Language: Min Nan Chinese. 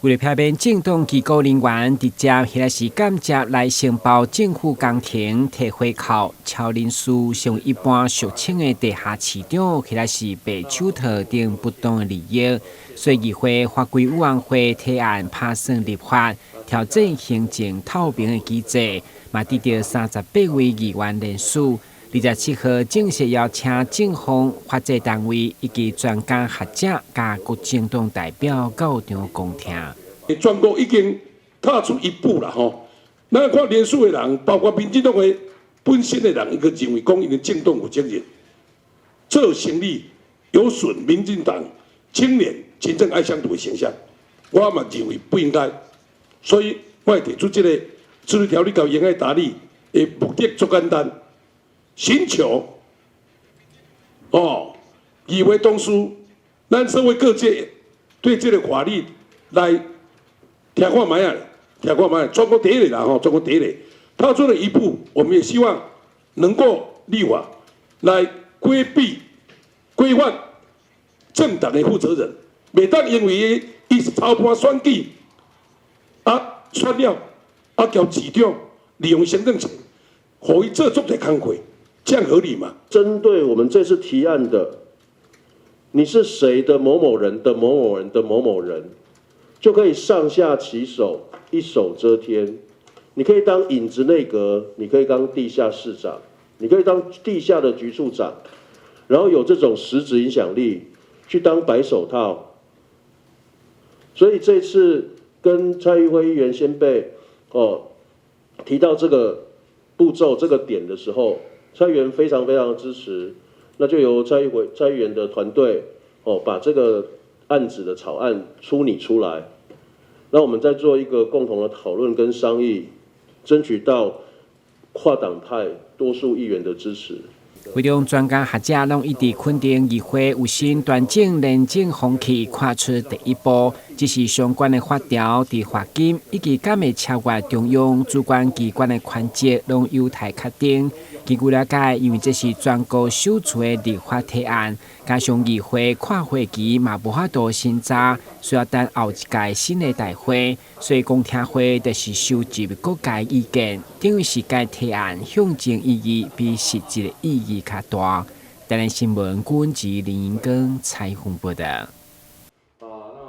為了避免政黨機構人員直接或者是間接來承包政府工程、提回扣、超人事，成為一般俗稱的地下市長，或者是白手套等不當的利益，所以議會法規委員會提案拍算立法，調整行政透明的機制，嘛得著38位議員聯署。27號正式邀請政方法制單位以及專家學者佮各政黨代表到場公聽。全國已經踏出一步啦吼，咱看聯署的人，包括民進黨的本身的人，伊閣認為講𪜶的政黨有責任，做生意有損民進黨清廉、勤政愛鄉土的形象，我嘛認為不應該，所以我會提出這個自律條例佮營業達利的目的足簡單。尋求哦，議會董事，咱社會各界對這個法律來聽看覓仔，聽看覓仔，全國第一个啦吼，全國第一個，踏出了一步，我們也希望能夠立法來規避、規範政黨的負責人，袂當因為伊是操盤選舉，啊選了，啊交市長利用行政權，予伊做足濟工課。這樣合理嗎？針對我們這次提案的，你是誰的某某人的某某人的某某人，就可以上下其手，一手遮天。你可以當影子內閣，你可以當地下市長，你可以當地下的局處長，然後有這種實質影響力去當白手套。所以這次跟蔡玉輝議員先輩哦提到這個步驟這個點的時候，蔡議員非常非常支持，那就由蔡議蔡議員的團隊哦，把這個案子的草案初擬出來，那我們再做一個共同的討論跟商議，爭取到跨黨派多數議員的支持。會中專家學者攏一致肯定，議會有心端正廉政風氣，跨出第一步。只是相關的法條佇罰金以及敢會超越中央主管機關的權責，攏有待確定。根據了解，因為這是全國首次的立法提案，加上議會跨會期嘛無法度審查，需要等後一屆新的大會，所以公聽會就是收集各界意見，等於是該提案象徵意義比實質的意義較大。台南新聞，郭文吉、林英庚採訪報導。